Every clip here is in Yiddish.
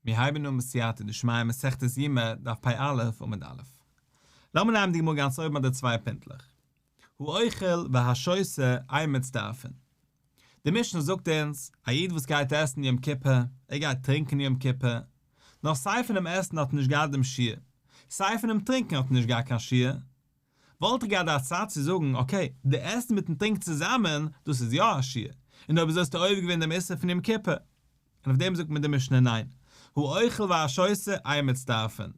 מיר הייבן אן בסייעתא דשמיא מסכת יומא דף פ"א עמוד א'. לאמיר נעמען די גמרא גאנץ אויבן ביי די צוויי פינטלעך. האוכל והשותה אין מצטרפין. די משנה זאגט אונז, א איד וואס גייט עסן יום כיפור, ער גייט טרינקען יום כיפור, נאר סיי פונעם עסן האט ער נישט געהאט דעם שיעור, סיי פונעם טרינקען האט ער נישט געהאט קיין שיעור, וואלט איך געהאט די הצעה צו זאגן, okay, די עסן מיטן טרינקען צוזאמען, דאס איז יא א שיעור, און אויב אזוי האסטו עובר געווען דעם איסור פון יום כיפור. און אויף דעם זאגט מיר די משנה ניין, האוכל והשותה אין מצטרפין,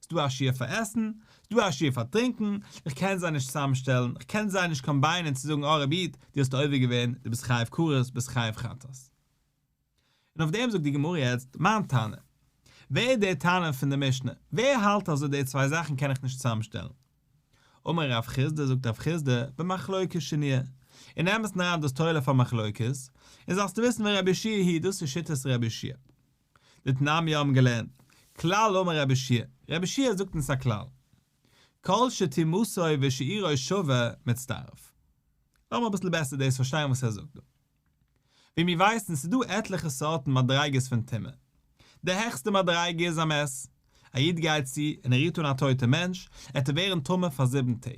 ס'דא א שיעור פאר עסן, ס'דא א שיעור פאר טרינקען, איך קען זיי נישט צוזאמשטעלן, איך קען זיי נישט combine ען צו זאגן אה רבי איד, דו האסט עובר געווען, דו ביסט חייב כרת, ביסט חייב חטאת. און אויף דעם זאגט די גמרא יעצט מאן תנא. ווער איז דער תנא פון די משנה? ווער האלט אזוי די צוויי זאכן קען איך נישט צוזאמשטעלן? אמר רב חסדא זאגט רב חסדא במחלוקת שנויה, אין אמת'ן אריין דאס תולה פאר מחלוקת, און זאלסטו וויסן ורבי יהושע היא דאס איז שיטת רבי יהושע. דתנן מיר האבן געלערנט, כלל אמר רבי יהושע, רבי יהושע זאגט אונז א כלל, כל שטומאתו ושיעורו שווה מצטרף. לאמיר אביסל בעסער דאס פארשטיין וואס ער זאגט דא. ווי מיר ווייסן ס'איז דא עטליכע סארטן מדריגות פון טומאה. די העכסטע מדריגה איז א מת. א איד גייט צו און ער רירט אן א טויטע מענטש, עט ער ווערן טמא פאר זיבן טעג.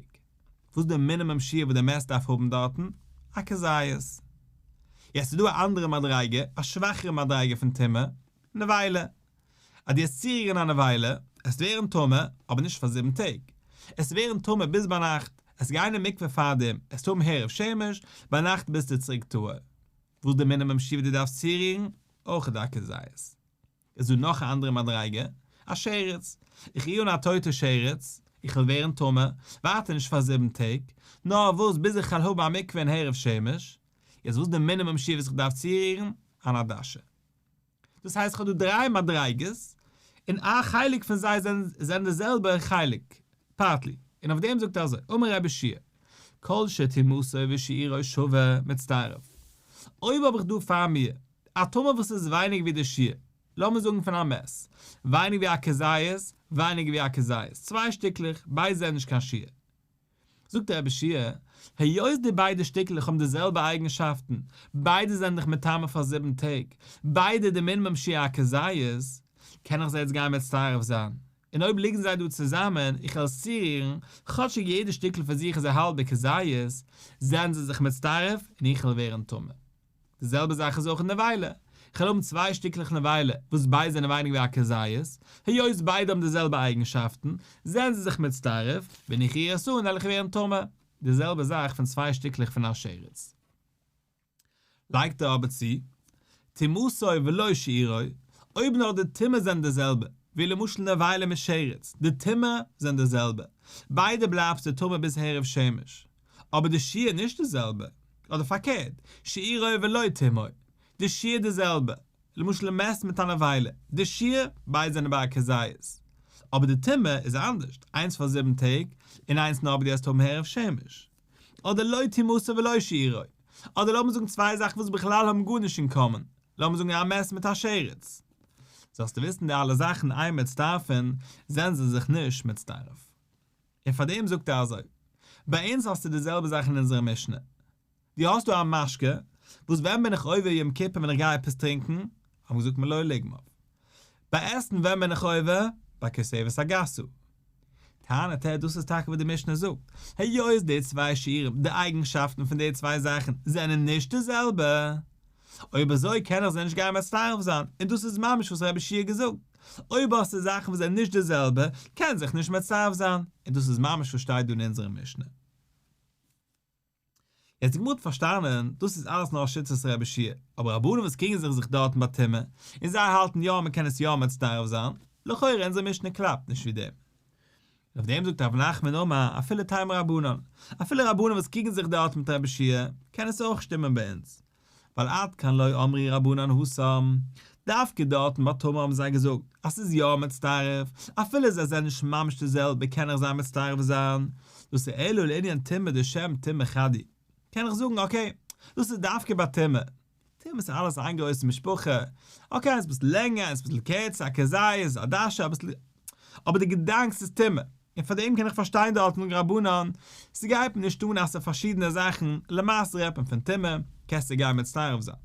וואס איז די מינימום שיעור וואס די מת דארף האבן דארטן? א כזית. יעצט איז דא א אנדערע מדריגה, א שוואכערע מדריגה פון טומאה, נבילה. אז דו עסט צורירן א נבילה, עסט ווערן טמא, אבער נישט פאר זיבן טעג. עסט ווערן טמא ביז ביינאכט, עסט גיין אין מקווה פארדעם, עסט האבן הערב שמש, ביינאכט ביסטו צוריק טהור. וואס די מינימום שיעור דו דארפסט צורירן? אויך א כזית. איז דא נאך א אנדערע מדריגה? א שרץ. איך ריר אן א טויטע שרץ, איך וועל ווערן טמא, ווייטער נישט פאר זיבן טעג, נאר וואס ביז איך וועל האבן א מקווה און הערב שמש. יעצט וואס די מינימום שיעור וואס איך דארף צורירן? אן עדשה. דאס הייסט כ'האב דא דריי מדריגות, און א חלק פון זיי זענען די זעלבע חלק, partly, און אויף דעם זאגט ער אזוי, אמר רבי יהושע, כל שטומאתו ושיעורו שווה מצטרף, אויב האב איך דא פאר מיר א טומאה וואס איז ווייניגער ווי די שיעור, לאמיר זאגן פון א מת, ווייניגער ווי א כזית, ווייניגער ווי א כזית, צוויי שטיקלעך, ביידע זענען נישט קיין שיעור. זאגט רבי יהושע, היות די ביידע שטיקלעך האבן די זעלבע אייגנשאפטן, ביידע זענען דאך מטמא פאר זיבן טעג, ביידע די מינימום שיעור א כזית, קען איך זיי יעצט גיין מצטרף זיין, און אויב ליגן זיי דא צוזאמען, איך וועל עס צורירן, כאטשיג יעדע שטיקל פאר זיך איז א האלבע כזית, זענען זיי זיך מצטרף און איך וועל ווערן טמא. די זעלבע זאך איז אויך אין נבילה, איך וועל האבן צוויי שטיקלעך נבילה וואס ביידע זענען ווייניגער ווי א כזית, היות ביידע האבן די זעלבע אייגנשאפטן, זענען זיי זיך מצטרף, ווען איך ריר עס אן וועל איך ווערן טמא. די זעלבע זאך פון צוויי שטיקלעך פון א שרץ. לייגט ער אבער צו, טומאתו ולא שיעורו, אויב נאר די טומאה זענען די זעלבע, ווי למשל נבילה מיט שרץ, די טומאה זענען די זעלבע, ביידע בלייבסטו טמא ביז הערב שמש, אבער די שיעור נישט די זעלבע, אדער פארקערט, שיעורו ולא טומאו, די שיעור די זעלבע, למשל מת מיט א נבילה, די שיעור, ביידע זענען ביי א כזית, אבער די טומאה איז אנדערשט, איינס פאר זיבן טעג, און איינס נאר אויב דו וועסט האבן הערב שמש. אדער לא טומאתו ולא שיעורו, אדער לאמיר זאגן צוויי זאכן וואס בכלל האבן גארנישט אין common, לאמיר זאגן א מת מיט א שרץ. זאלסטו וויסן די אלע זאכן אין מצטרפין, זענען זיי זיך נישט מצטרף. און פאר דעם זאגט ער אזוי, ביי אונז האסטו די זעלבע זאך אין אונזערע משנה. דו האסט דא א משקה, וואס ווען בין איך עובר יום כיפור ווען איך גיי עפעס טרינקן, האבן געזאגט מלא לוגמיו. ביי עסן ווען בין איך עובר? ביי כותבת הגסה. טענה'ט ער דאס איז טאקע וואס די משנה זאגט, היות די צוויי שיעורים, די אייגנשאפטן פון די צוויי זאכן, זענען נישט די זעלבע, אויב אזוי קען איך זיי נישט גיין מצטרף זיין, און דאס איז ממש וואס רבי יהושע האט געזאגט, אויב האסטו זאכן וואס זענען נישט די זעלבע, קען זיך נישט מצטרף זיין, און דאס איז ממש וואס שטייט דא אין אונזערע משנה. יעצט די גמרא האט פארשטאנען, דאס איז אלעס נאר שיטת רבי יהושע, אבער רבנן וואס קריגן זיך זיך דארטן ביי טומאה, און זיי האלטן יא מען קען עס יא מצטרף זיין, לכאורה אונזער משנה קלאפט נישט ווי דעם. און אויף דעם זאגט רב נחמן אמר אפילו תימא רבנן, אפילו רבנן וואס קריגן זיך דארט מיט רבי יהושע, קען עס אויך שטימען ביי אונז, ווייל עד כאן לא אמרו רבנן התם, דווקא דארטן ביי טומאה האבן זיי געזאגט אז ס'איז יא מצטרף, אפילו זיי זענען נישט ממש די זעלבע קען איך זיי מצטרף זיין, דאס איז אלא לענין טומאה דשם טומאה חד הוא, קען איך זאגן okay, דאס איז דווקא ביי טומאה, טומאה איז אלעס איין גרויסע משפחה, okay איינס אביסל לענגער איינס אביסל קערצער, א כזית, א עדשה אביסל, אבער די געדאנק ס'איז טומאה, און פאר דעם קען איך פארשטיין דארטן רבנן, ס'גייט מיר נישט אן אז ס'איז פארשידענע זאכן, למעשה רעדט מען פון טומאה, קענסטו גיין מצטרף זיין.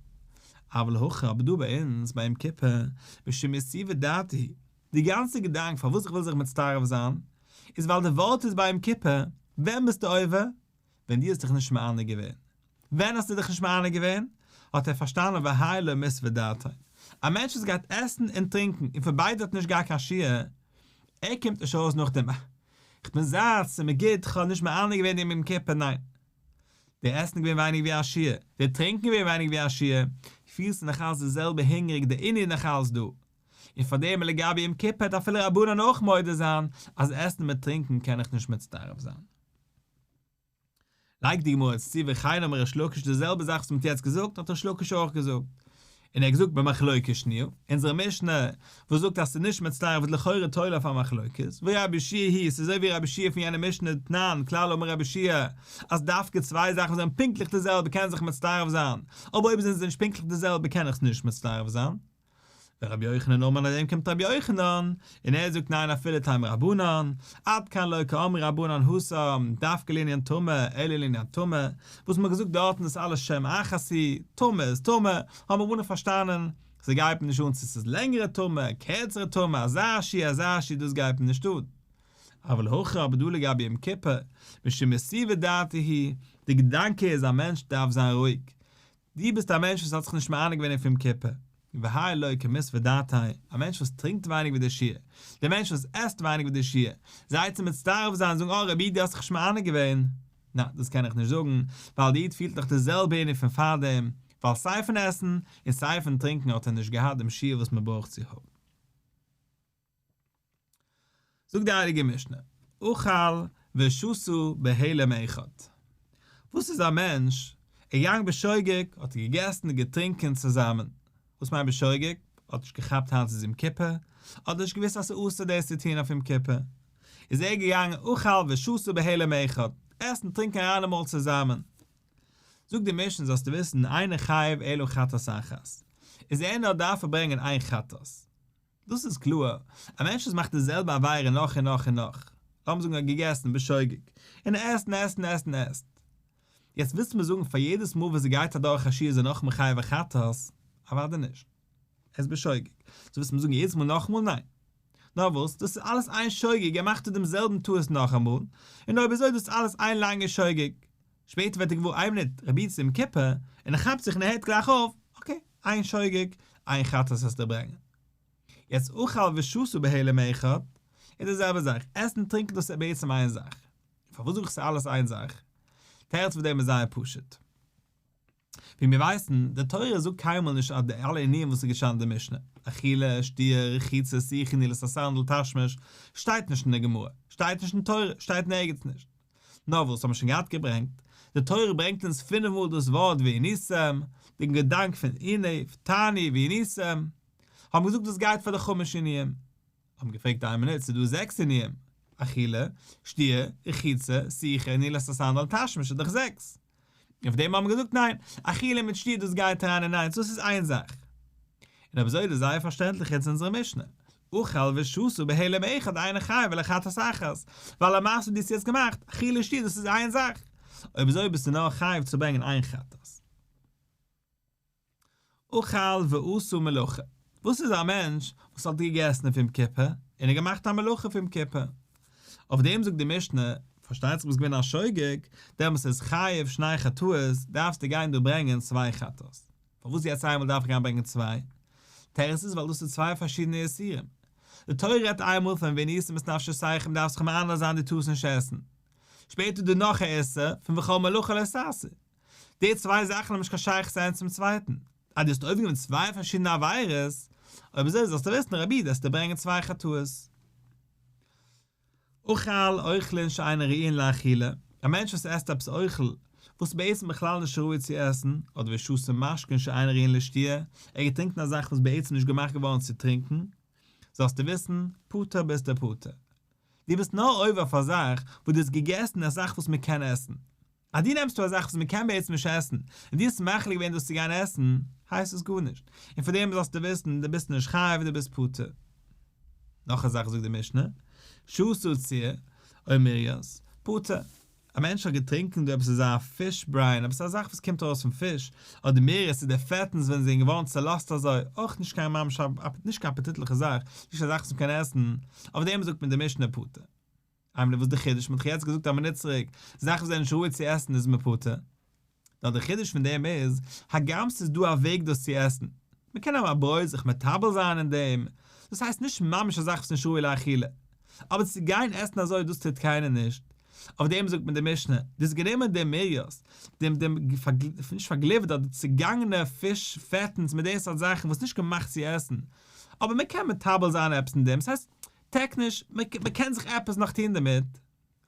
אבל הכא אבער דא ביי אונז ביי יום כיפור, משום יתיבא דעתיה, די גאנצע געדאנק פארוואס איך וויל זיך מצטרף זיין, איז ווייל די ווארט איז ביי יום כיפור, ווען ביסטו עובר? ווען דו האסט דיך נישט מענה געווען. ווען האסטו דיך נישט מענה געווען? האט ער פארשטאנען והאי לא מיתבא דעתיה. א מענטש וואס גייט עסן און טרינקן און פון ביידע האט נישט געהאט קיין שיעור, ער קומט נישט ארויס נאכדעם אה, כ'בין זאט, ס'איז מיר גוט, כ'האב נישט מענה געווען דעם יום כיפור, ניין. די עסן איז געווען ווייניג ווי א שיעור, די טרינקן איז געווען ווייניג ווי א שיעור, פילסט נאך אלץ די זעלבע הונגעריג, די עינוי איז נאך אלץ דא. און פאר דעם לגבי יום כיפור וועט אפילו רבנן אויך מודה זיין אז עסן מיט טרינקן קען איך נישט מצטרף זיין. לייגט די גמרא יעצט צו וכן אמר ריש לקיש די זעלבע זאך וואס מען האט יעצט געזאגט האט ריש לקיש אויך געזאגט. און ער האט געזאגט במחלוקת שנויה, אונזערע משנה וואס זאגט אז ס'איז נישט מצטרף איז לכאורה תולה אויף א מחלוקת, ורבי יהושע היא, ס'איז אזוי ווי רבי יהושע פון יענע משנה תנן, כלל אמר רבי יהושע אז דווקא צוויי זאכן וואס זענען פונקטליך די זעלבע קענען זיך מצטרף זיין, אבער אויב זענען זיי נישט פונקטליך די זעלבע קען איך נישט מצטרף זיין. ורבי יוחנן אמר נאך דעם קומט רבי יוחנן און ער זאגט ניין אפילו תימא רבנן, עד כאן לא קאמרי רבנן התם, דווקא לענין טמא, אלא לענין טמא, וואס מ'האט געזאגט דארטן איז אלעס שם אחת הוא, טמא איז טמא, האבן רבנן פארשטאנען, ס'גייט מיר נישט אן צו ס'איז לענגערע טומאה, קערצערע טומאה, אזא שיעור אזא שיעור דאס גייט מיר נישט אן. אבל הכא אבער דא לגבי יום כיפור, משום יתיבא דעתיה הוא, די געדאנק איז א מענטש דארף זיין רואיג, דו ביסט א מענטש וואס האט זיך נישט מענה געווען אויף יום כיפור, והאי לא קמיתבא דעתיה, א מענטש וואס טרינקט ווייניג ווי די שיעור, דער מענטש וואס עסט ווייניג ווי די שיעור, זיי צו מצטרף זיין און זאגן אה רבי דו האסט זיך נישט מענה געווען, ניין דאס קען איך נישט זאגן, ווייל די איד פילט נאך די זעלבע עינוי פון פארדעם, ווייל סיי פון עסן און סיי פון טרינקן האט ער נישט געהאט דעם שיעור וואס מען ברויך צו האבן. זאגט די הייליגע משנה, אכל ושתה בהעלם אחד. וואס איז א מענטש, ער געגאנגען בשוגג, האט ער געגעסן און געטרינקען צוזאמען. וואס מיינט בשוגג? האט נישט געכאפט היינט איז יום כיפור, אדער נישט געוואוסט אז ס'איז אסור דאס צו טון אויף יום כיפור. איז ער געגאנגען אכל ושתה בהעלם אחד, עסן טרינקען אריין אין מויל צוזאמען. זאגט די משנה זאלסטו וויסן, אינו חייב אלא חטאת אחת. איז ער נאר דארף ער ברענגען איין חטאת. דאס איז קלאר, א מענטש וואס מאכט די זעלבע עבירה נאך און נאך און נאך, לאמיר זאגן ער האט געגעסן בשוגג, און ער עסט און עסט און עסט און עסט. יעצט ווילסטו מיר זאגן פאר יעדעס מאל וואס ער גייט אדורך א שיעור איז ער נאכאמאל חייב א חטאת? אוודאי נישט. ער איז בשוגג. סאו ווילסטו מיר זאגן יעדעס מאל נאכאמאל? ניין. נאר וואס, דאס איז אלעס איין שוגג, ער מאכט דא דעם זעלבן טעות נאכאמאל, און אויב אזוי איז דאס אלעס איין לאנגע שוגג. שפעטער ווערט ער געוואר איין מינוט, רבי איד ס'איז יום כיפור, און ער כאפט זיך און ער הערט גלייך אויף, okay, איין שוגג, איין חטאת וועסטו ברענגען. יעצט אכל ושתה בהעלם אחד, איז די זעלבע זאך, עסן און טרינקען דאס איז בעצם איין זאך. פארוואס זאג איך ס'איז אלעס איין זאך? תירוץ פון דעם איז זייער פשוט. ווי מיר ווייסן, די תורה זאגט קיינמאל נישט אז די אלע ענינים וואס איז געשטאנען אין די משנה, אכילה, שתיה, רחיצה, סיכה, נעילת הסנדל, תשמיש, שטייט נישט אין די גמרא, שטייט נישט אין תורה, שטייט אין ערגעץ נישט. נאר וואס האט מען שוין געהאט געברענגט? די תורה ברענגט אונז פינף מאל דאס ווארט ועניתם, דעם געדאנק פון עינוי, תענו ועניתם, האבן געזאגט דאס גייט פאר די חמש עינויים. האבן געפרעגט איין מינוט, ס'איז דא זעקס עינויים, אכילה, שתיה, רחיצה, סיכה, נעילת הסנדל, תשמיש, איז דאך זעקס. און אויף דעם האבן מיר געזאגט ניין, אכילה מיט שתיה דאס גייט אריין אין איינס, דאס איז איין זאך. און אויב אזוי איז דאס זייער פארשטענדליך יעצט אונזערע משנה, אכל ושתה בהעלם אחד אינו חייב אלא חטאת אחת, ווייל למעשה דו האסט יעצט געמאכט, אכילה שתיה דאס איז איין זאך, אויב אזוי ביסטו נאר חייב צו ברענגען איין חטאת. אכל ועשה מלאכה, וואס איז א מענטש וואס האט געגעסן אויף יום כיפור און ער געמאכט א מלאכה אויף יום כיפור? אויף דעם זאגט די משנה, פארשטייט זיך ביסט געווען א שוגג, דעמאלס איז חייב שני חטאות, דארפסטו גיין דא ברענגען צוויי חטאות. פארוואס יעצט איינמאל דארף איך גיין ברענגען צוויי? תירוץ איז ווייל דאס איז צוויי פארשידענע איסורים. די תורה רעדט איינמאל פון ועניתם את נפשותיכם דארפסט זיך מענה זיין דו טארסט נישט עסן. שפעטער איז דא נאך א איסור פון וכל מלאכה לא תעשו. די צוויי זאכן האבן נישט קיין שייכות איינס צום צווייטן. אז דו האסט אויפגענומען צוויי פארשידענע עבירות, אויב אזוי זאלסטו וויסן רבי דארפסטו ברענגען צוויי חטאות. אכל אוכלין שאינן ראויין לאכילה, א מענטש וואס עסט עפעס אוכל וואס איז בעצם בכלל נישט ראוי צו עסן, אדער ושתה משקין שאינן ראויין לשתיה, ער האט געטרינקען א זאך וואס בעצם נישט געמאכט געווארן צו טרינקען, זאלסטו וויסן, פטור ביסטו פטור. דו ביסט נאר עובר אויף א זאך וואס דו האסט געגעסן א זאך וואס מען קען עסן. אז דו נעמסט א זאך וואס מען קען בעצם נישט עסן, און דו האסט מחליט געווען דאס צו גיין עסן, הייסט עס גארנישט, און פאר דעם זאלסטו וויסן, דו ביסט נישט חייב, דו ביסט פטור. נאך א זאך זאגט די משנה, שתה ציר, או מורייס, פטור. א מענטש האט געטרינקען דא עפעס אזא fish brine, עפעס א זאך וואס קומט ארויס פון פיש, אדער מער עס איז די פעטנס ווען זיי זענען געווארן צעלאזט אזוי, אויך נישט קיין ממש נישט קיין אפעטיטליכע זאך, נישט א זאך וואס מ'קען עסן, אויף דעם זאגט מען די משנה פטור. איינמאל וואס די חידוש, מ'האט דאך יעצט געזאגט א מינוט צוריק, זאכן וואס זענען נישט ראוי צו עסן איז מען פטור. נאר די חידוש פון דעם איז, הגם ס'איז דא א וועג דאס צו עסן, מ'קען האבן א ברויט זיך מטבל זיין אין דעם, דאס הייסט נישט ממש א זאך וואס איז נישט ראוי לאכילה, אבער צו גיין עסן אזוי דאס טוט קיינער נישט, אויף דעם זאגט מען די משנה, דו האסט גענומען דעם מריוס, דעם דעם נישט פארגליווערטע אדער צעגאנגענע פיש פעטנס מיט די סארט זאכן וואס איז נישט געמאכט צו עסן, אבער מ'קען מטבל זיין עפעס אין דעם, ס'הייסט טעקניש, מ'קען זיך עפעס נאך טון דערמיט.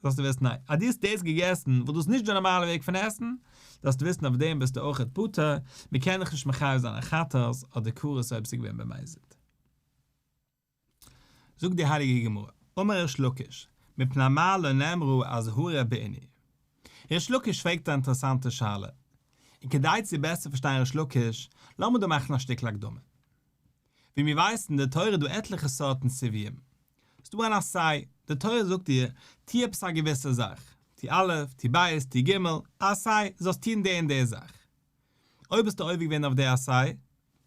זאלסטו וויסן ניין, אז דו האסט דאס געגעסן, וואס דאס איז נישט די נארמאלע וועג פון עסן, זאלסטו וויסן אויף דעם ביסטו אויכעט פטור, מען קען דיך נישט מחייב זיין א חטאת אדער כרת אויב עס איז געווען במזיד. זאגט די הייליגע גמרא, אמר ריש לקיש, מפני מה לא נאמרה אזהרה בעינוי. ריש לקיש פרעגט א אינטערעסאנטע שאלה, און כדי צו בעסער פארשטיין ריש לקיש, לאמיר דא מאכן א שטיקל הקדמה. ווי מיר ווייסן אין די תורה איז דא עטליכע סארטן ציוויים. ס'דא אן עשה, די תורה זאגט דיר, טו עפעס א געוויסע זאך, טו א', טו ב', טו ג', א עשה, זאלסט טון די און די זאך. אויב ביסטו עובר געווען אויף די עשה,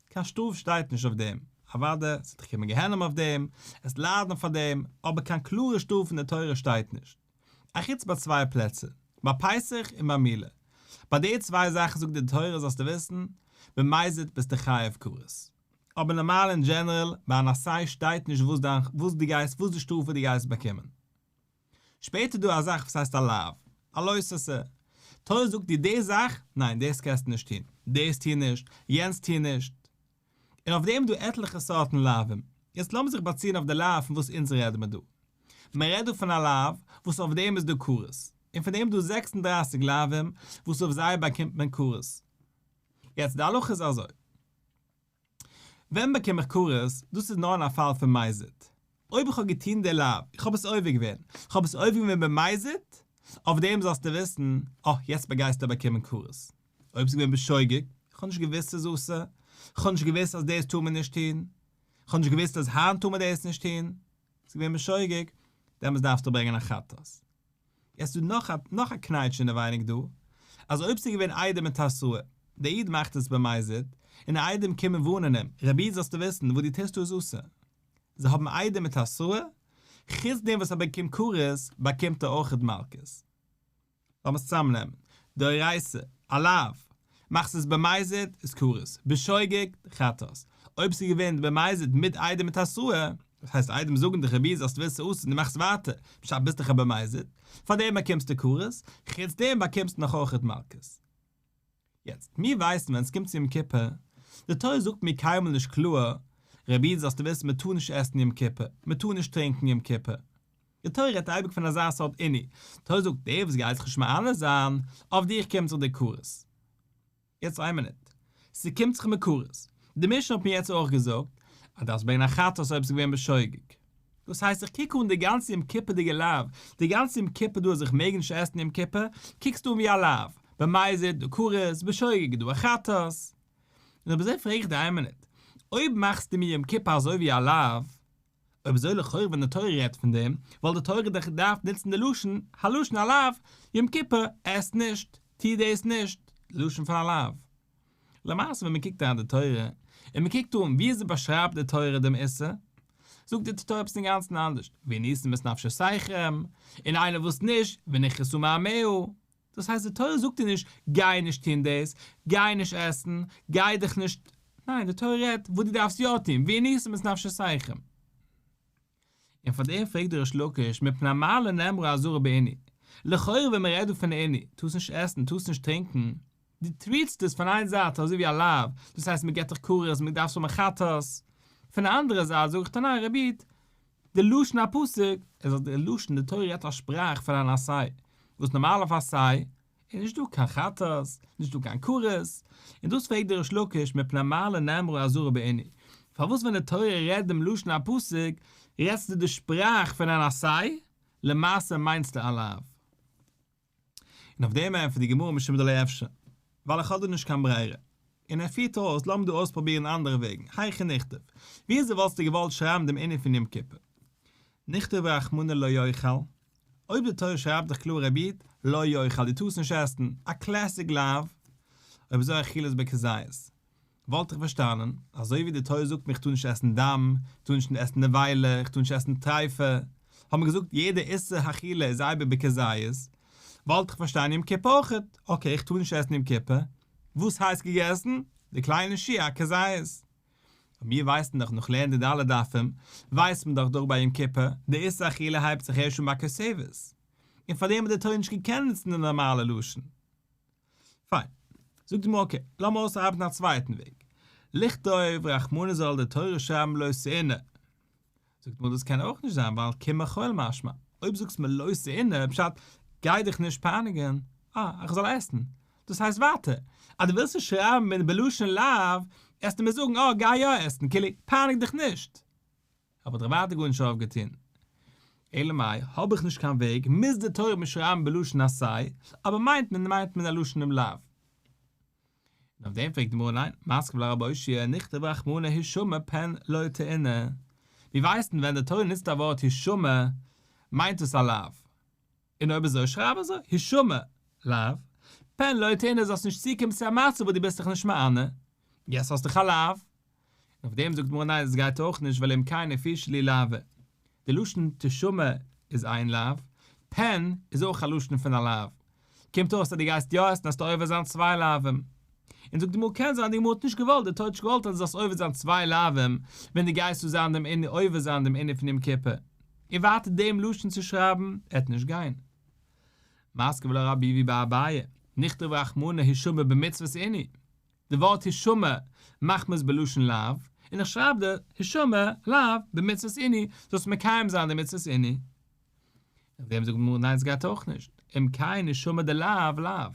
קיין שטראף שטייט נישט אויף דעם, אוודאי, ס'וועט דיך קומען גיהנום אויף דעם, עסט ליידן פאר דעם, אבער קיין קלארע שטראף אין די תורה שטייט נישט. אחוץ ביי צוויי פלעצער, ביי פסח און ביי מילה. ביי די צוויי זאכן זאגט די תורה זאלסטו וויסן, במזיד ביסטו חייב כרת. אבער נארמאל אין דזשענערעל, ביי אן עשה שטייט נישט וואס דיין וואס דו גייסט וואס די שטראף וואס דו גייסט באקומען. שפעטער דא א זאך וואס הייסט א לאו, א לא תעשה. תורה זאגט דיר די זאך, ניין דאס קענסטו נישט טון, דאס טו נישט, יענץ טו נישט. און אויף דעם איז דא עטליכע סארטן לאווים. יעצט לאמיר זיך באציען אויף די לאו פון וואס אונז רעדן מיר דא. מען רעדט דא פון א לאו וואס אויף דעם איז דא כרת. און פון דעם איז דא 36 לאווים וואס אויף זיי באקומט מען כרת. יעצט די הלכה איז אזוי. ווען באקום איך כרת? דאס איז נאר אין א פאל פון מזיד. אויב איך האב געטון די לאו, איך האב עס עובר געווען, איך האב עס עובר געווען במזיד, אויף דעם זאלסטו וויסן, אה, יעצט באגייסטו באקומען כרת. אויב ס'איז געווען בשוגג, איך האב נישט געוואוסט ס'איז אסור, איך האב נישט געוואוסט אז דאס טאר מען נישט טון, איך האב נישט געוואוסט אז היינט טאר מען דאס נישט טון, ס'איז געווען בשוגג, דעמאלטס דארפסטו ברענגען א חטאת. יעצט איז דא נאך א נאך א קנייטש אינעווייניג דא, אז אויב ס'איז געווען עדים מיט התראה, דער איד מאכט עס במזיד, און די עדים קומען ווארנען אים, רבי איד זאלסטו וויסן, וואס דו טוסט דא איז אסור. זיי האבן עדים מיט התראה, חוץ דעם וואס ער באקומט כרת, באקומט ער אויכעט מלקות. לאמיר עס צוזאמנעמען, דאורייתא, א לאו, מאכסט עס במזיד איז כרת, בשוגג, חטאת. אויב ס'איז געווען במזיד מיט עדים מיט התראה, דאס הייסט עדים זאגן דיך רבי זאלסט וויסן אסור און דו מאכסט ווייטער, פשט ביסט דאך א במזיד, פארדעם באקומסטו כרת, חוץ דעם באקומסטו נאך אויכעט מלקות. יעצט, מיר ווייסן ווען עס קומט צו יום כיפור, די תורה זאגט מיר קיינמאל נישט קלאר, רבי איד זאלסטו וויסן מען טאר נישט עסן יום כיפור, מען טאר נישט טרינקן יום כיפור. די תורה רעדט אייביג פון אזא סארט עינוי, די תורה זאגט דער וואס גייט זיך נישט מענה זיין, אויף דיך קומט זיך די כרת. יעצט איין מינוט, ס'קומט זיך מיר כרת. די משנה האט מיר יעצט אויך געזאגט אז דארפסט ברענגען א חטאת אויב ס'איז געווען בשוגג. דאס הייסט איך קוק אן די גאנצע יום כיפור'דיגע לאו, די גאנצע יום כיפור דא אז איך מעג נישט עסן יום כיפור, קוקסטו אן ווי א לאו, במזיד דא כרת, בשוגג דא א חטאת. און אויב אזוי פרעג איך דיר איין מינוט, אויב מאכסטו מיר יום כיפור אזוי ווי א לאו, אויב אזוי לכאורה ווען די תורה רעדט פון דעם, וואלט די תורה דאך געדארפט נוצן די לשון, הלשון א לאו, יום כיפור, עס נישט, טו דאס נישט, לשון פון א לאו. למעשה ווען מען קוקט אריין די תורה, און מען קוקט אן ווי אזוי באשרייבט די תורה דעם איסור, זאגט די תורה עפעס אינגאנצן אנדערש, ועניתם את נפשותיכם, און איינער וואס נישט, ונכרתה מעמיה. דאס הייסט די תורה זאגט דיר נישט גיי נישט טון דאס, גיי נישט עסן, גיי דיך נישט, ניין די תורה רעדט וואס דו דארפסט יא טון, ועניתם את נפשותיכם. און פאר דעם פרעגט דער ריש לקיש מפני מה לא נאמרה אזהרה בעינוי, לכאורה ווען מען רעדט דא פון עינוי, טארסט נישט עסן, טארסט נישט טרינקען, דו טריטסט עס פון איין זייט אזוי ווי א לאו, דאס הייסט מען געבט דיך כרת, מען דארף האבן חטאת, פון די אנדערע זייט זאג איך דיר ניין רבי איד, די לשון הפסוק איז אז די לשון די תורה רעדט א שפראך פון אן עשה, וואס נארמאל אויף עשה איז נישט דא קיין חטאת, נישט דא קיין כרת, און דאס פרעגט דער ריש לקיש מפני מה לא נאמרה אזהרה בעינוי, פארוואס ווען די תורה רעדט דעם לשון הפסוק רעדסטו די שפראך פון אן עשה, למעשה מיינסטו א לאו? און אויף דעם ענטפערט די גמרא משום דלא אפשר, ווייל איך האב דא נישט קיין ברירה. און ער פירט אויס, לאמיר דא אויספרובירן אנדערע וועגן, היכי נכתוב, ווי אזוי וואלסטו געוואלט שרייבן דעם ענין פון יום כיפור? נכתוב רחמנא לא יאכל? אויב די תורה שרייבט דאך קלאר רבי איד, לא יאכל דו טארסט נישט עסן, א classic לאו, אויב אזוי אכילת בכזית, וואלט איך פארשטאנען, אזוי ווי די תורה זאגט מיר איך טאר נישט עסן דם, איך טאר נישט עסן נבילה, איך טאר נישט עסן טריפה, האט מען געזאגט יעדע איסור אכילה איז אייביג בכזית, וואלט איך פארשטאנען יום כיפור אויכעט, okay איך טאר נישט עסן יום כיפור, וואס הייסט געגעסן? די קליינע שיעור א כזית. און מיר ווייסן דאך נאך לערנען די אלע דפים, ווייסט מען דאך דורך ביי יום כיפור, די איסור אכילה הייבט זיך ערשט אן ביי כותבת, און פארדעם האט די תורה נישט געקענט נוצן די נארמאלע לשון. פיין. זאגט די גמרא okay, לאמיר אויסארבעטן א צווייטן וועג. לכתוב רחמנא זאל די תורה שרייבן לא תעונה. זאגט די גמרא דאס קען אויך נישט זיין ווייל כמחול משמע. אויב זאגסט מיר לא תעונה פשט גיי דיך נישט פייניגן, אה, איך זאל עסן. דאס הייסט ווייטער אז דו ווילסט עס שרייבן בלשון לאו, עסטו מיר זאגן אה גיי יא עסן, כאילו פייניג דיך נישט. האב איך דאך ווייטער גארנישט אויפגעטון. אלא מאי, האב איך נישט קיין וועג, מוז די תורה מיר שרייבן בלשון עשה, אבער מיינט מען מיינט מען א לשון עם לאו. און אויף דעם פרעגט די גמרא ניין, מתקיף לה רב אושעיא, נכתוב רחמנא הישמר פן לא תעונה. מיר ווייסן ווען די תורה נוצט א ווארט הישמר מיינט עס א לאו. און אויב אזוי שרייב אזוי, הישמר, לאו, פן לא תעונה זאלסט נישט צוקומען צו א מצב וואס דו ביסט דיך נישט מענה, יעצט האסט דאך א לאו. און אויף דעם זאגט גמרא ניין עס גייט אויך נישט ווייל אם כן נפישא להו לאוי. די לשון תשמר איז איין לאו, פן איז אויך א לשון פון א לאו. קומט אויס אז דו גייסט יא עסן וועסטו עובר זיין צוויי לאווים. און זאגט די גמרא קען זיין די גמרא האט נישט געוואלט די תורה האט נישט געוואלט אז דו זאלסט עובר זיין צוויי לאווים ווען דו גייסט צו זיין דעם ענין עובר זיין דעם ענין פון יום כיפור. און ווייטער דעם לשון צו שרייבן עט נישט גיין. מתקיף לה רב ביבי בר אביי, נכתוב רחמנא הישמר במצוות עינוי. די ווארט הישמר מאכט מען עס בלשון לאו, און איך שרייב דיר הישמר לאו במצוות עינוי, זאלסט מקיים זיין די מצוות עינוי. אויף דעם זאגט די גמרא ניין סגייט אויך נישט, אם כן הישמר דלאו לאו.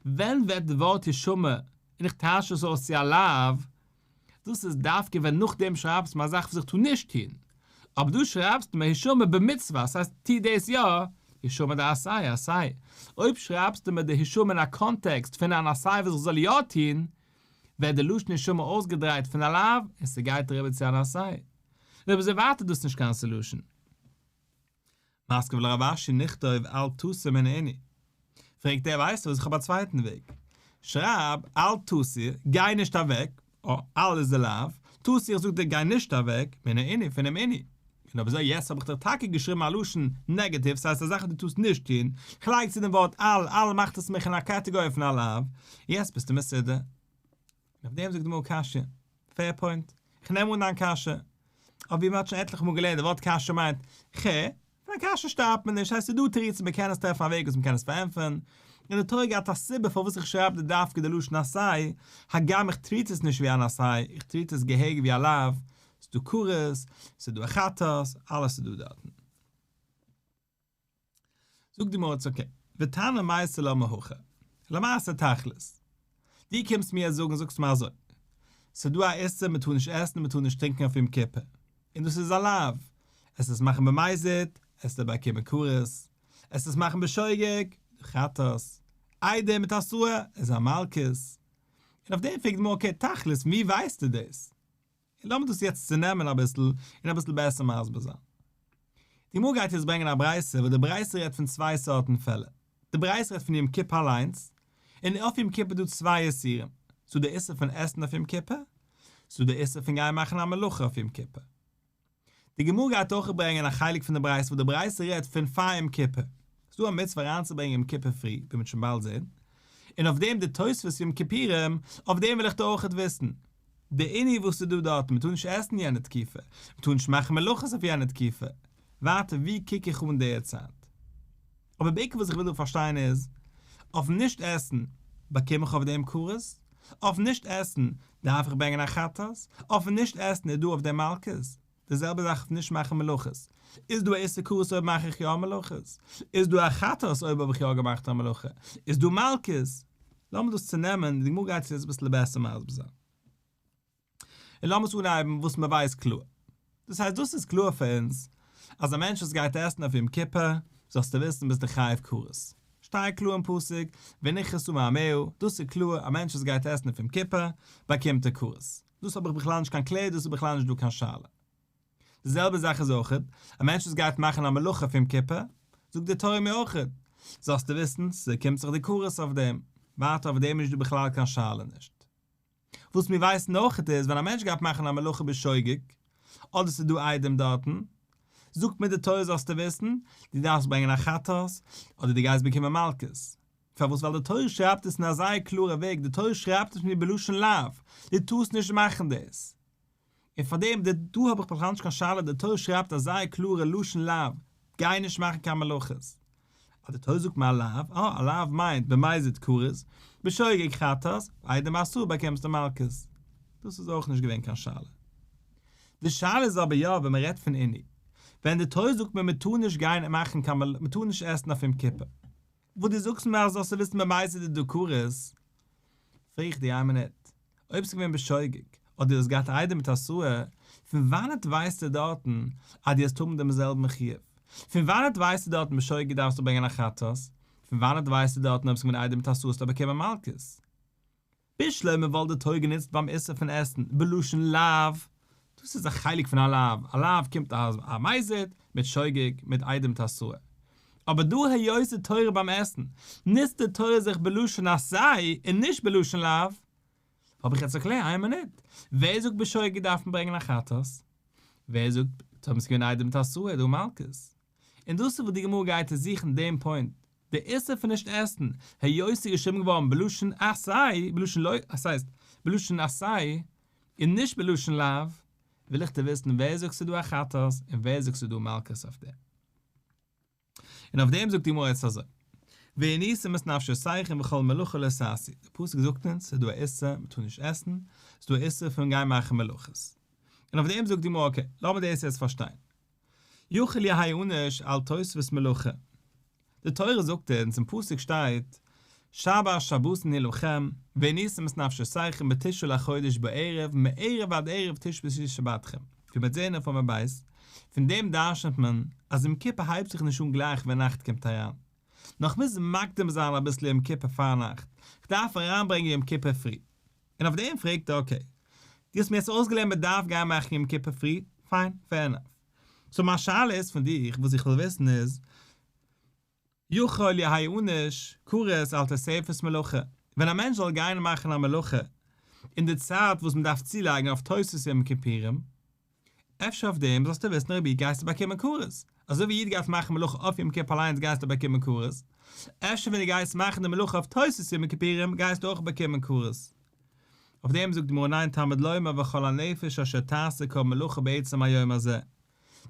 ווען ווערט די ווארט הישמר און איך טייטש עס אויס צו א לאו, דאס איז דווקא ווען נאכדעם שרייבסטו מיר א זאך וואס איך טאר נישט טון, אבער דא שרייבסטו מיר הישמר במצוה, ס'הייסט טו דאס יא, הישמר דעשה עשה. אויב שרייבסטו מיר די הישמר אין א קאנטעקסט פון אן עשה וואס איך זאל יא טון, ווערט די לשון הישמר אויסגעדרייט פון א לאו און ס'גייט אריבער צו אן עשה. און אויב אזוי ווייטער דאס נישט קיין solution. מתקיף לה רב אשי נכתוב אל תסור מן העינוי. פרעגט ער ווייסט וואס איך האב א צווייטן וועג. שרייב אל תסור, גיי נישט אוועק, אה, אל איז די לאו, תסור איך זאג דיר גיי נישט אוועק, מן העינוי פונעם עינוי. און אויב אזוי יעצט האב איך דיר טאקע געשריבן א לשון נעגאטיוו ס'הייסט א זאך וואס דו טארסט נישט טון, כ'לייג צו דעם ווארט אל, אל מאכט עס מיך אין א קאטעגאריע פון א לאו, יעצט ביסטו מסודר. און אויף דעם זאגט די גמרא קשיא. fair point. איך נעם אן דיין קשיא. אבער ווי מען האט שוין עטליכע מאל געלערנט די ווארט קשיא מיינט ח. פון א קשיא שטארבט מען נישט, ס'הייסט ס'איז דא תירוצים מען קען עס טרעפן א וועג וואס מען קען עס פארענטפערן. און די תורה געהאט א סיבה פארוואס איך שרייב די דווקא די לשון עשה, הגם איך treat עס נישט ווי אן עשה, איך treat עס געהעריג ווי א לאו. ס'איז דא כרת, ס'איז דא א חטאת, אלעס איז דא דארטן. זאגט די גמרא okay, ותנא מייתי לה מהכא, למעשה תכלית, דו קומסט מיר זאגן זאגסט מיר אזוי, ס'איז דא א איסור מען טאר נישט עסן און מען טאר נישט טרינקען אויף יום כיפור, און דאס איז א לאו, עס עס מאכן במזיד, עס דערביי קומען כרת, עס עס מאכן בשוגג, חטאת, עדים מיט התראה איז א מלקות, און אויף דעם פרעגט די גמרא okay תכלית ווי ווייסטו דאס? און לאמיר דאס יעצט צונעמען אביסל און אביסל בעסער מסביר זיין. די גמרא גייט יעצט ברענגען א ברייתא וואס די ברייתא רעדט פון צוויי סארטן פעלער. די ברייתא רעדט פון יום כיפור אליינס, און אויף יום כיפור איז דא צוויי איסורים, ס'דא די איסור פון עסן אויף יום כיפור, ס'דא די איסור פון גיין מאכן א מלאכה אויף יום כיפור. די גמרא גייט אויך ברענגען א חלק פון די ברייתא וואס די ברייתא רעדט פון פאר יום כיפור, ס'איז דא א מצוה אריינצוברענגען יום כיפור פרי, ווי מ'וועט שוין באלד זען, און אויף דעם די תוספות יום כיפורים, אויף דעם וויל איך דא אויכעט וויסן, די עינוי וואס איז דא דארטן, מ'טאר נישט עסן יענע תקופה, מ'טאר נישט מאכן מלאכות אויף יענע תקופה, ווייטער ווי קוק איך אן די צייט? אבער בעיקר וואס איך וויל דא פארשטיין איז, אויף נישט עסן באקום איך אויף דעם כרת? אויף נישט עסן דארף איך ברענגען א חטאת? אויף נישט עסן איז דא אויף דעם מלקות? די זעלבע זאך אויף נישט מאכן מלאכות. איז דא א איסור כרת אויב מאך איך יא מלאכות? איז דא א חטאת אויב האב איך יא געמאכט א מלאכה? איז דא מלקות? לאמיר דאס צונעמען, די גמרא גייט עס יעצט אביסל בעסער מסביר זיין. און לאמיר עס אנהייבן וואס מען ווייסט קלאר. דאס הייסט דאס איז קלאר פאר אונז, אז א מענטש וואס גייט עסן אויף יום כיפור, זאלסטו וויסן ביסטו חייב כרת. שטייט קלאר אין פסוק, ונכרתה מעמיה, דאס איז קלאר, א מענטש וואס גייט עסן אויף יום כיפור, באקומט ער כרת. דאס האב איך בכלל נישט קיין קלער, דאס איז בכלל נישט דא קיין שאלה. די זעלבע זאך איז אויך, א מענטש וואס גייט מאכן א מלאכה אויף יום כיפור, זאגט די תורה מיר אויכעט, זאלסטו וויסן, ס'קומט זיך דיר כרת אויף דעם, ווייטער אויף דעם איז נישט דא בכלל קיין שאלה נישט. וואס מיר ווייסן אויכעט איז ווען א מענטש גייט מאכן א מלאכה בשוגג, אדער ס'איז דא עדים דארטן, זאגט מיר די תורה זאלסטו וויסן, דו דארפסט ברענגען א חטאת, אדער דו גייסט באקומען מלקות. פארוואס? ווייל די תורה שרייבט עס אין א זייער קלארע וועג, די תורה שרייבט עס מיר בלשון לאו, דו טארסט נישט מאכן דאס. און פאר דעם, דא האב איך בכלל נישט קיין שאלה, די תורה שרייבט א זייער קלארע לשון לאו, גיי נישט מאכן קיין מלאכות. אז די תורה זאגט מיר א לאו, אה, א לאו מיינט במזיד כרת, בשוגג חטאת, עדים התראה באקומסטו מלקות. דאס איז אויך נישט געווען קיין שאלה. די שאלה איז אבער יא ווען מען רעדט פון עינוי. ווען די תורה זאגט מיר מען טאר נישט גיין און מאכן קיין מען טאר נישט עסן אויף יום כיפור. וואס דו זאגסט מיר אז זאלסטו וויסן במזיד איז דא כרת, פרעג איך דיר איין מינוט, אויב ס'איז געווען בשוגג, אדער דו האסט געהאט עדים מיט התראה, פון וואנעט ווייסטו דארטן אז דו וועסט האבן דעם זעלבן חיוב? פון וואנעט ווייסטו דארטן בשוגג דארפסטו ברענגען א חטאת? פון וואנעט ווייסטו דארטן אויב ס'איז געווען עדים מיט התראה וועסטו באקומען מלקות? בשלמא וואלט די תורה גענוצט ביים איסור פון עסן בלשון לאו, דאס איז א חלק פון א לאו, א לאו קומט א א מזיד מיט שוגג מיט עדים מיט התראה, אבער דא היות די תורה ביים עסן נוצט די תורה זיך בלשון עשה און נישט בלשון לאו, האב איך יעצט א קלער, איין מינוט, ווער זאגט בשוגג דארף מען ברענגען א חטאת? ווער זאגט טאמער ס'איז געווען עדים מיט התראה איז דא מלקות? און דאס איז וואס די גמרא גייט צו זוכן דעם point, די איסור פון נישט עסן, היות ס'איז געשריבן געווארן בלשון עשה, בלשון לא, עס הייסט, בלשון עשה, און נישט בלשון לאו, וויל איך דיר וויסן ווער זאגט ס'איז דא א חטאת און ווער זאגט ס'איז דא מלקות אויף דעם. און אויף דעם זאגט די גמרא יעצט אזוי, ועניתם את נפשותיכם וכל מלאכה לא תעשו, די פסוק זאגט אונז ס'איז דא א איסור מ'טאר נישט עסן, ס'איז דא א איסור פון גיין מאכן מלאכות. און אויף דעם זאגט די גמרא okay, לאמיר דאס יעצט פארשטיין. יכול יהא ענוש על תוספת מלאכה. די תורה זאגט אונז אין פסוק שטייט, שבת שבתון היא לכם, ועניתם את נפשותיכם בתשעה לחודש בערב, מערב עד ערב תשבתו שבתכם. ווי מ'וועט זען אויף עמוד ב', פון דעם דרשנ'ט מען אז יום כיפור הייבט זיך נישט אן גלייך ווען נאכט קומט אריין. נאר כ'מוז מקדים זיין אביסל יום כיפור פארנאכט, כ'דארף אריינברענגען יום כיפור פרי. און אויף דעם פרעגט ער okay, דו האסט מיר יעצט אויסגעלערנט מען דארף גיין מאכן יום כיפור פרי, פיין, fair enough. so מיין שאלה איז פון דיך, וואס איך וויל וויסן איז, יכול יהא ענוש כרת על תוספת מלאכה, ווען א מענטש זאל גיין מאכן א מלאכה אין די צייט וואס מען דארף צולייגן אויף תוספת יום כיפורים, אפשר אויף דעם זאלסטו וויסן רבי גייסטו באקומען כרת, אזוי ווי איד גייט מאכן מלאכה אויף יום כיפור אליינס גייסטו באקומען כרת, אפשר ווען דו גייסט מאכן די מלאכה אויף תוספת יום כיפורים גייסטו אויך באקומען כרת. אויף דעם זאגט די גמרא ניין תלמוד לומר וכל הנפש אשר תעשה כל מלאכה בעצם היום הזה,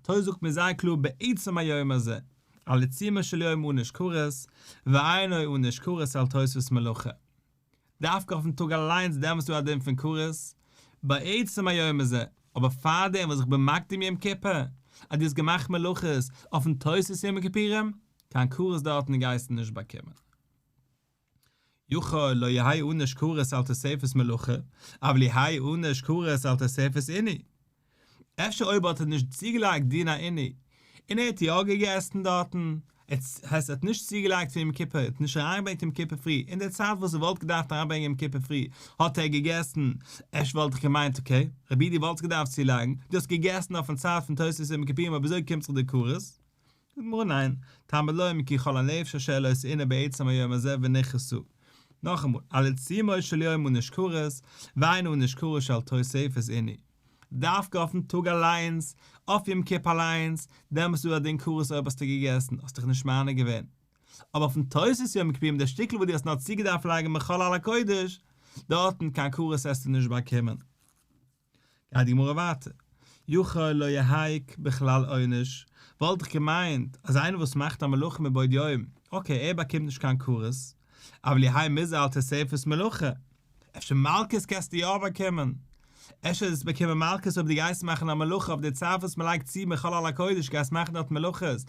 תורה זאגט מיר זייער קלאר בעצם היום הזה, על עיצומו של יום ענוש כרת, ואינו ענוש כרת על תוספת מלאכה. דווקא אויפן טאג אליינס דעמאלטס איז דא א דין פון כרת, בעצם היום הזה, אבער פארדעם וואס איך בין מקדים יום כיפור, אז דו האסט געמאכט מלאכות אויפן תוספת יום הכיפורים, קיין כרת דארטן גייסטו נישט באקומען. יכול לא יהא ענוש כרת על תוספת מלאכה, אבל יהא ענוש כרת על תוספת עינוי. אפשר אויב האט ער נישט צוגעלייגט דין העינוי, און ער האט יא געגעסן דארטן, הייסט ער האט נישט צוגעלייגט פון יום כיפור, ער האט נישט אריינגעברענגט יום כיפור פרי, אין די צייט וואס ער וואלט געדארפט אריינברענגען יום כיפור פרי, האט ער געגעסן, אפשר וואלט איך געמיינט okay, רבי דו וואלטסט געדארפט צולייגן, דו האסט געגעסן אויפן צייט פון תוספת יום כיפורים אויב אזוי קומט זיך דיר כרת. זאגט די גמרא ניין, תלמוד לומר כי כל הנפש אשר לא תעונה בעצם היום הזה ונכרתה. נאכאמאל, על עיצומו של יום ענוש כרת, ואין ענוש כרת על תוספת עינוי. דווקא אויפן טאג אליינס, אויף יום כיפור אליינס, דעמאלסט איז דא א דין כרת אויב האסטו געגעסן, האסט דיך נישט מענה געווען. אבער אויפן תוספת יום כיפורים די שטיקל וואס דו האסט נאר צוגעדארפט לייגן מחול על הקודש, דארטן קיין כרת העסטו נישט באקומען. גייט די גמרא ווייטער, יכול לא יהא בכלל עונש, וואלט איך געמיינט אז איינער וואס מאכט א מלאכה מבעוד יום, okay ער באקומט נישט קיין כרת, אבל יהא מוזהר על תוספת מלאכה, אפשר מלקות קענסטו יא באקומען? אפשר וועסטו באקומען מלקות אויב דו גייסט מאכן א מלאכה אויף די צייט וואס מען לייגט צו מחול על הקודש גייסט מאכן דארט מלאכות,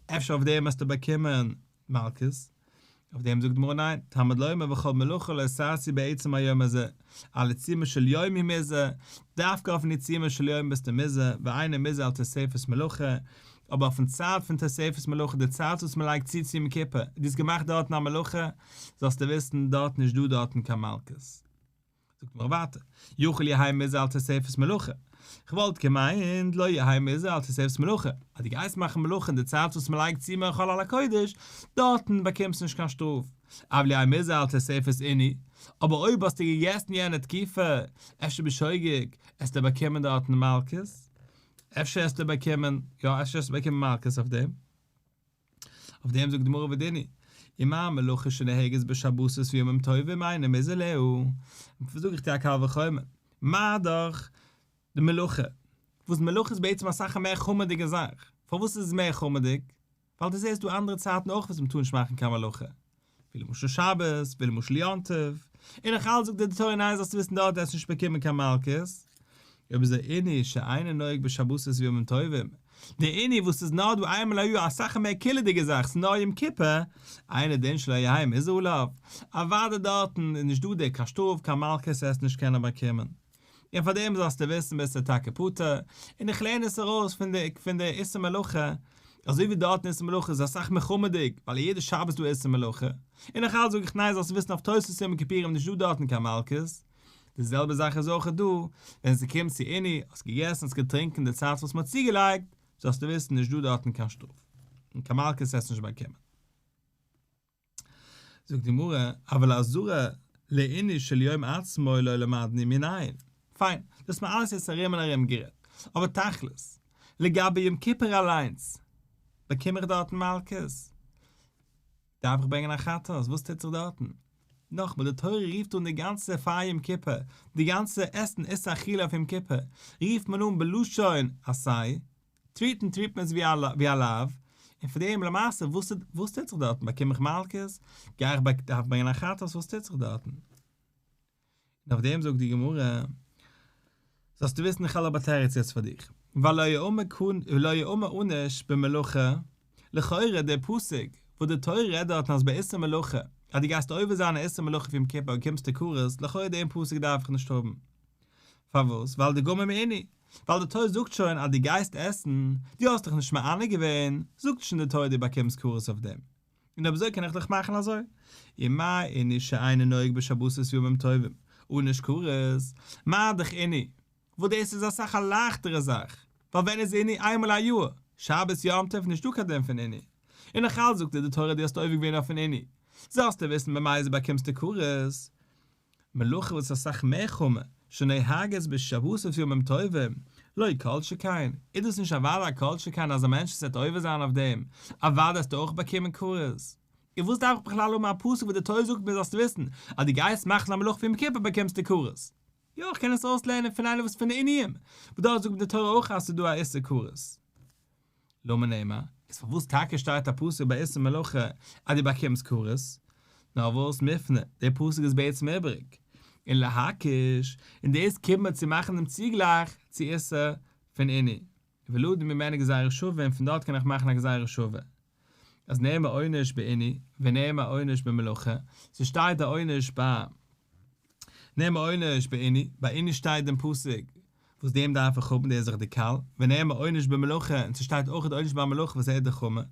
אפשר אויף דעם וועסטו באקומען מלקות? אויף דעם זאגט די גמרא ניין, תלמוד לומר וכל מלאכה לא תעשו בעצם היום הזה, על עיצומו של יום הוא מוזהר, דווקא אויפן עיצומו של יום ביסטו מוזהר, ואינו מוזהר על תוספת מלאכה, אבער אויפן צייט פון תוספת מלאכה די צייט וואס מען לייגט צו צו יום כיפור, דו האסט געמאכט דארטן א מלאכה, זאלסטו וויסן דארט נישט דא דארטן קיין מלקות. זאגט מיר ווייטער, יכול יהא מוזהר על תוספת מלאכה. כ'וואלט געמיינט לא יהא מוזהר על תוספת מלאכה, אז דו גייסט מאכן מלאכה אין די צייט וואס מ'לייגט צו מי מחול על הקודש, דארטן באקומסטו נישט קיין שטראף, אבל יהא מוזהר על תוספת עינוי, אבער אויב האסטו געגעסן יענע תקופה, אפשר בשוגג, עסטו באקומען דארטן מלקות, אפשר עסטו באקומען, יא אפשר עסטו באקומען מלקות אויף דעם. אויף דעם זאגט די גמרא ודין הוא, ומה מלאכה שנוהגת בשבתות וימים טובים אינו מוזהר עליה, זאג איך דיר א קל וחומר, מה דאך די מלאכה, וואס מלאכה איז בעצם אסאך א מער חמור'דיגע זאך, פארוואס איז עס מער חמור'דיג? ווייל דו זעסט דא אנדערע צייטן אויך וואס מ'טאר נישט מאכן קיין מלאכה, ווי למשל שבת, ווי למשל יום טוב, און נאך אלץ זאגט דיר די תורה ניין זאלסטו וויסן דארט וועסטו נישט באקומען קיין מלקות, אויב אזוי עינוי שאינו נוהג בשבתות וימים טובים, די עינוי וואס איז נאר דא איינמאל א יאר אסאך א מער קילעדיגע זאך ס'איז נאר יום כיפור, אינו דין שלא יהא מוזהר עליו, אוודאי דארטן איז נישט דא די קיין שטראף קיין מלקות וועסט נישט קענען באקומען. און פאר דעם זאלסטו וויסן ביסטו טאקע פטור, און איך לערן עס ארויס פון די פון די איסור מלאכה, אזוי ווי דארטן איסור מלאכה איז אסאך מער חמור'דיג, ווייל יעדע שבת איז דא איסור מלאכה, און נאך אלץ זאג איך ניין זאלסטו וויסן אויף תוספת יום הכיפורים נישט דא דארטן קיין מלקות, די זעלבע זאך איז אויך דא, ווען ס'קומט צו עינוי, האסט געגעסן האסט געטרינקען די צייט וואס מ'האט צוגעלייגט, זאלסטו וויסן נישט דא דארטן קיין שטראף, און קיין מלקות וועסטו נישט באקומען. זאגט די גמרא, אבל אזהרה לעינוי של יום עצמו לא למדנו מנין. פיין, דאס האט מען אלעס יעצט ארום און ארום גערעדט, אבער תכלית, לגבי יום כיפור אליינס, באקום איך דארטן מלקות? דארף איך ברענגען א חטאת? וואס טוט זיך דארטן? נאכמער, די תורה רופט אן די גאנצע פאר יום כיפור, די גאנצע עסן איסור אכילה אויף יום כיפור, רופט מען אן בלשון עשה, טריטן טריט מען עס ווי א לאו, און פאר דעם למעשה וואס וואס טוט זיך דארטן, באקום איך מלקות? גיי איך דארף ברענגען א חטאת, וואס טוט זיך דארטן? און אויף דעם זאגט די גמרא, זאלסטו וויסן איך האב א תירוץ יעצט פאר דיך, ולא יאמר ענוש במלאכה, לכאורה דער פסוק וואס די תורה רעדט דארטן אז ביי איסור מלאכה, אז דו גייסט עובר זיין א איסור מלאכה אויף יום כיפור באקומסטו כרת, לכאורה דעם פסוק דארף איך נישט האבן. פארוואס? ווייל דגמר מעינוי, ווייל די תורה זאגט שוין אז דו גייסט עסן, דו האסט דיך נישט מענה געווען, זאגט שוין די תורה דו באקומסט כרת אויף דעם. און אויב אזוי קען איך דאך מאכן אזוי. ומה עינוי שאינו נוהג בשבתות וימים טובים, ענוש כרת, מה דאך עינוי, וואס דאס איז אסאך א לייכטערע זאך, ווייל ווען איז עינוי איינמאל א יאר, שבת יום טוב נישטא קיין דין פון עינוי. און נאך אלץ זאגט דיר די תורה דו האסט עובר געווען אויפן עינוי, זאלסטו וויסן במזיד באקומסטו כרת. מלאכה וואס איז אסאך מער חמור, שנוהגת בשבתות וימים טובים, לא כל שכן, איז דאס נישט אוודאי א כל שכן אז א מענטש וואס וועט עובר זיין אויף דעם, אוודאי וועסטו אויך באקומען כרת. און וואס דארף איך בכלל האבן א פסוק וואס די תורה זאגט מיר זאלסט וויסן, אז דו גייסט מאכן א מלאכה פון יום כיפור באקומסטו כרת. יא, איך קען עס אויסלערנען פון איינער וואס פון די עינויים, וואס דארט זאגט די תורה אויך אז ס'איז דא א איסור כרת. למה נאמר, איז פארוואס טאקע שטייט א פסוק ביי איסור מלאכה אז דו באקומסט כרת? נאר וואס מופנה, דער פסוק איז בעצם איבעריג, און להקיש, און דאס קומט מיר צו מאכן דעם צוגלייך צו איסור פון עינוי, ולדון ממנו גזירה שווה און פון דארט קען איך מאכן א גזירה שווה אז נאמר עונש בעינוי ונאמר עונש במלאכה, ס'שטייט א עונש ביי נאמר עונש בעינוי, ביי עינוי שטייט דעם פסוק וואס דעם דארף איך האבן, דער איז דאך די קל, ונאמר עונש במלאכה, און ס'שטייט אויך די עונש ביי מלאכה וואס ער איז די חמור,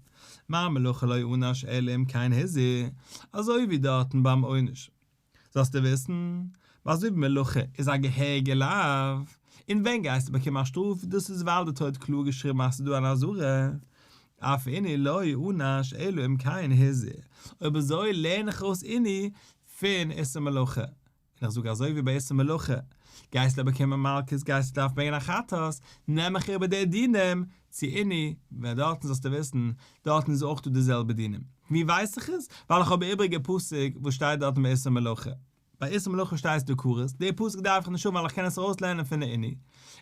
מה מלאכה לא ענש אלא אם כן הזהיר, אזוי ווי דארטן ביים עונש. זאלסטו וויסן, ווייל אזוי ווי מלאכה איז א געהעריגע לאו, און ווען גייסטו באקומען א שטראף, דאס איז ווייל די תורה האט קלאר געשריבן אז ס'איז דא אן אזהרה, אף עינוי לא ענש אלא אם כן הזהיר, אויב אזוי לערן איך ארויס עינוי פון איסור מלאכה, און איך זאג אזוי ווי ביי איסור מלאכה, גייסטו באקומען מלקות גייסטו דארפן ברענגען א חטאת, נעם איך איבער די דינים צו עינוי, ווייל דארטן זאלסטו וויסן, דארטן איז אויך דא די זעלבע דינים. ווי ווייס איך עס? ווייל איך האב א איבריגע פסוק וואס שטייט דארטן ביי איסור מלאכה. ביי איסור מלאכה שטייט דא כרת, די פסוק דארף איך נישט האבן ווייל איך קען עס ארויסלערנען פון די עינוי.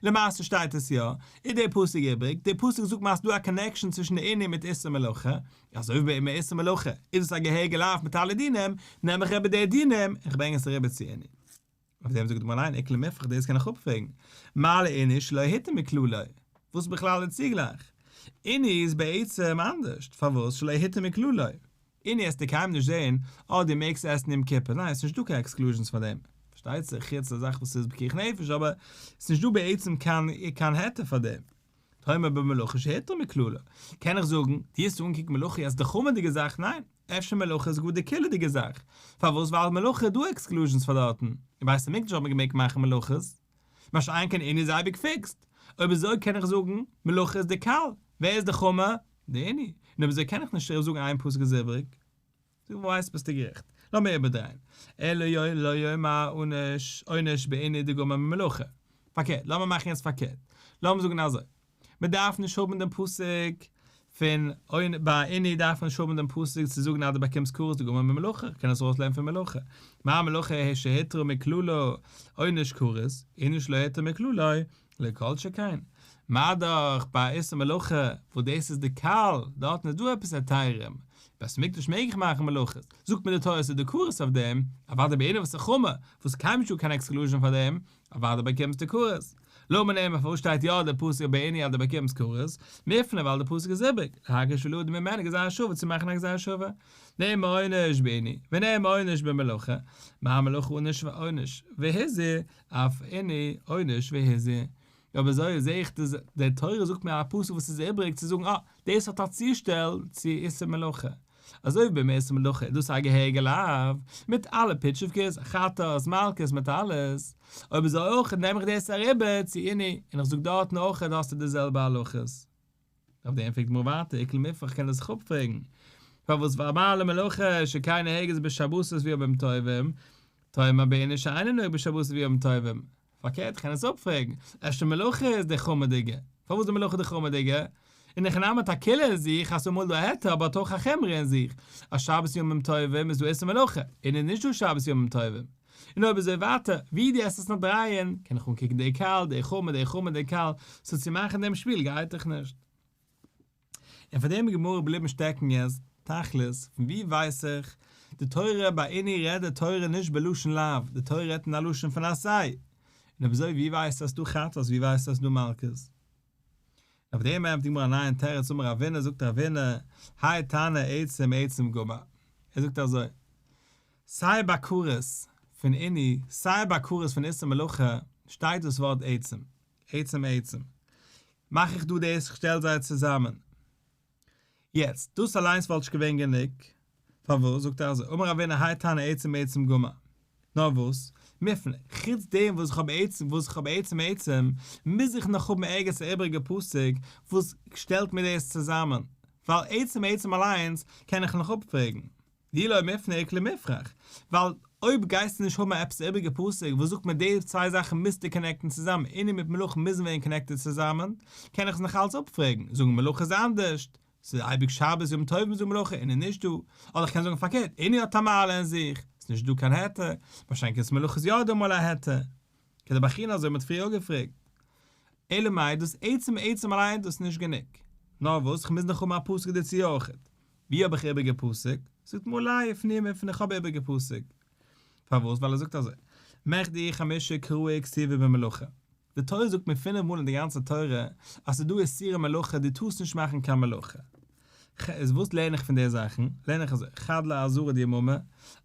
למעשה שטייט עס יא, איז די פסוק איבריג, די פסוק זאגט מיר אז ס'דא א connection צווישן די עינוי מיט איסור מלאכה, אזוי ווי ביי איסור מלאכה איז עס א געהעריגע לאו מיט אלע דינים, נעם איך איבער די דינים און כ'ברענג עס אריבער צו עינוי. אויף דעם זאגט די גמרא ניין איכא למיפרך דאס קען איך אפפרעגן, מה לעינוי שלא הותר מכללו, וואס איז בכלל די צוגלייך? עינוי איז בעצם אנדערשט, פארוואס שלא הותר מכללו? עינוי עסטו קיינמאל נישט זעהן, אה דו מעגסט עסן יום כיפור, ניין ס'נישט דא קיין exclusions פאר דעם, פארשטייט זיך חוץ א זאך וואס איז פיקוח נפש אבער ס'נישט דא בעצם קיין קיין היתר פאר דעם. תאמר במלאכה שהותר מכללו, קען איך זאגן, דו האסט אנגעקוקט מלאכה אלס די חמור'דיגע זאך, ניין, אפשר מלאכה איז גאר די קילעדיגע זאך, פארוואס ווייל מלאכה איז דא exclusions פאר דארטן, אין בית המקדש האט מען געמעגט מאכן מלאכות. מה שאין כן עינוי איז אייביג פיקסד. אויב אזוי קען איך זאגן, מלאכה איז די קל. ווער איז די חמור? די עינוי. און אויב אזוי קען איך נישט זאגן איין פסוק איז איבריג. דו ווייסט ביסטו גערעכט. לאמיר איבערדרייען. אלא לא יאמר עונש עונש בעינוי דגמר ממלאכה. פארקערט, לאמיר מאכן יעצט פארקערט. לאמיר זאגן אזוי. מען דארף נישט האבן דעם פסוק פון ביי עינוי דארף מען נישט האבן דעם פסוק צו זאגן אז דו באקומסט כרת דגמר ממלאכה, קען עס ארויסלערנען פון מלאכה. מה מלאכה שהותרה מכללה עונש כרת, עינוי שלא הותר מכללו, לא כל שכן. מה דאך ביי איסור מלאכה וואס דאס איז די קל, דארטן איז דא עפעס היתרים, בית המקדש מעג איך מאכן מלאכות, זאגט מיר די תורה ס'איז דא כרת אויף דעם, אוודאי ביי עינוי וואס איז חמור, וואס קיינמאל נישטא קיין עקסקלוזשען פאר דעם, אוודאי באקומסטו כרת. למה נאמר פארוואס שטייט יא די פסוק ביי עינוי אז דו באקומסט כרת, מופנה ווייל די פסוק איז איבריג, להקיש ולדון ממנו גזירה שווה צו מאכן א גזירה שווה. נאמר עונש בעינוי, ונאמר עונש במלאכה, מה מלאכה ענש עונש והזהיר, אף עינוי עונש והזהיר. אויב אזוי זעה איך די תורה זאגט מיר א פסוק וואס איז איבריג צו זאגן אה, דאס האט א צושטעל צו איסור מלאכה. אזוי ווי ביים איסור מלאכה איז דאס א געהעריגע לאו, מיט אלע פיטשיווקעס, חטאת, מלקות, מיט אלעס. אויב אזוי אויך נעם איך דאס אריבער צו עינוי, און איך זאג דארטן אויך האסטו די זעלבע הלכות. אויף דעם פרעגט די גמרא ווייטער, איכא למיפרך קען דאס זיך אפפרעגן, פארוואס ומה למלאכה שכן נוהגת בשבתות וימים טובים, תאמר בעינוי שאינה נוהג בשבתות וימים טובים, פארקערט כ'קען עס אפפרעגן, אפשר מלאכה איז די חמור'דיגע, פארוואס די מלאכה די חמור'דיגע? אין הכי נמי האט א קולא אין זיך אז ס'אמאל דא א היתר אבער האט אויך א חומרא אין זיך, אז שבת ימים טובים איז דא איסור מלאכה, און איז נישט דא שבת ימים טובים. און אויב אזוי ווייטער, ווי דו עסט עס נאר דרייען, קען איך אנקוקן די קל, די חמור, די חמור, די קל, סאו צו מאכן דעם שפיל גייט דאך נישט. און פאר דעם איז גמרא בליבן שטעקן יעצט, תכלית, פון ווי ווייס איך, די תורה ביי עינוי רעדט די תורה נישט בלשון לאו, די תורה רעדט אין א לשון פון עשה. און אויב אזוי ווי ווייסטו אז ס'דא חטאת, ווי ווייסטו אז ס'דא מלקות? אויף דעם ענטפערט די גמרא א נייעם תירוץ אמר רבינא זאגט רבינא, האי תנא עצם עצם גמר, ער זאגט אזוי, סיי ביי כרת פון עינוי סיי ביי כרת פון איסור מלאכה שטייט דאס ווארט עצם, עצם עצם, מאך איך דא דאס איך שטעל זיי צוזאמען. יעצט, דאס אליינס וואלט נישט געווען גענוג, פארוואס זאגט ער אזוי, אמר רבינא האי תנא עצם עצם גמר, נאר וואס, מופנה, חוץ דעם וואס איך האב עצם וואס איך האב עצם עצם, מוז איך נאך האבן ערגעץ א איבעריגע פסוק וואס שטעלט מיר דאס צוזאמען, ווייל עצם עצם אליינס קען איך נאך אפפרעגן. דאי לא מופנה איכא למיפרך, ווייל אויב גייסטו נישט האבן א עפעס איבעריגע פסוק וואס זאגט מיר די צוויי זאכן מוזטו קאנעקטן צוזאמען, עינוי מיט מלאכה מוזן ווערן קאנעקטעד צוזאמען, קען איך עס נאך אלץ אפפרעגן, זאגן מלאכה איז אנדערשט, ס'איז אייביג שבת יום טוב איז דא מלאכה עינוי נישט דא, אדער איך קען זאגן פארקערט, עינוי האט א מעלה אין זיך, ס'איז נישט דא קיין היתר, מה שאין כן מלאכה איז יא דא אמאל א היתר. כדבעכינא אזוי מ'האט פריער אפגעפרעגט. אלא מאי דאס עצם עצם אליין דאס איז נישט גענוג. נאר וואס, כ'מוז נאך האבן א פסוק דערצו אויכעט. ווי האב איך איבעריגע פסוק? זאגט די גמרא עליה מופנה איך האב איבעריגע פסוק. פארוואס? ווייל ער זאגט אזוי, מכדי חמשה קראי כתיבי במלאכה. די תורה זאגט מיר פינף מאל אין די גאנצע תורה אז ס'איז דא איסורי מלאכה דו טארסט נישט מאכן קיין מלאכה. איז וואס לערן איך פון די זאכן? לערן איך אזוי, חד לאזהרה דיממא,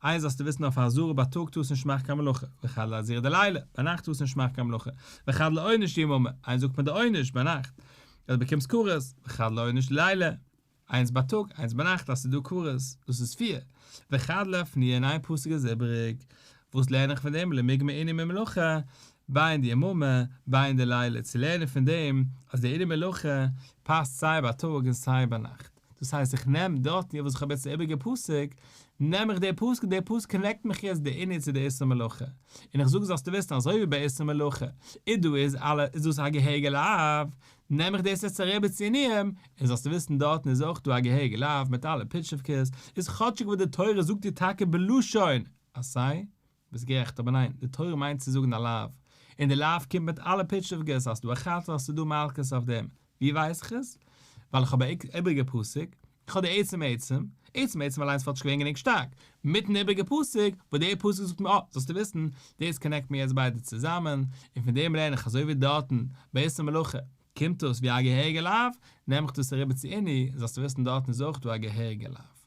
איינס זאלסטו וויסן אויף אזהרה בייטאג טארסטו נישט מאכן קיין מלאכה, וחד לאזהרה דליליא, ביינאכט טארסטו נישט מאכן קיין מלאכה, וחד לעונש דיממא, איינס זאגט מיר די עונש ביינאכט, אז דו באקומסט כרת, וחד לעונש דליליא. איינס בייטאג איינס ביינאכט אז ס'איז דא כרת, דאס איז פיר, וחד לאפנויי און איין פסוק איז איבעריג, וואס לערן איך פון דעם למיגמר עינוי ממלאכה, בין דיממא בין דליליא, צו לערנען פון דעם אז די עינוי מלאכה פאסט סיי בייטאג און סיי ביינאכט, דאס הייסט איך נעם דארטן וואס איך האב יעצט די איבעריגע פסוק, נעם איך די פסוק און די פסוק קאנעקט מיך יעצט די עינוי צו די איסור מלאכה, און איך זאג זאלסטו וויסן אזוי ווי ביי איסור מלאכה איז דא איז אלע איז דאס א געהעריגע לאו, נעם איך דאס יעצט אריבער צו עינויים, און זאלסטו וויסן דארטן איז אויך דא א געהעריגע לאו מיט אלע פיטשעווקעס, איז כאטשיג וואס די תורה זאגט דיר טאקע בלשון עשה, ביסט גערעכט אבער ניין, די תורה מיינט צו זאגן א לאו, און די לאו קומט מיט אלע פיטשעווקעס, אז ס'דא א חטאת אז ס'דא מלקות אויף דעם, ווי ווייס איך עס? ווייל איך האב א איבריגע פסוק, איך האב די עצם עצם, עצם עצם אליינס וואלט נישט געווען גענוג שטארק, מיטן איבריגע פסוק, וואס דער פסוק זאגט מיר אה, זאלסטו וויסן, דאס קאנעקט מיר יעצט ביידע צוזאמען, און פון דעם לערן איך אזוי ווי דארטן ביי איסור מלאכה קומט דאס ווי א געהעריגע לאו, נעם איך דאס אריבער צו עינוי, זאלסטו וויסן דארטן איז אויך דא א געהעריגע לאו.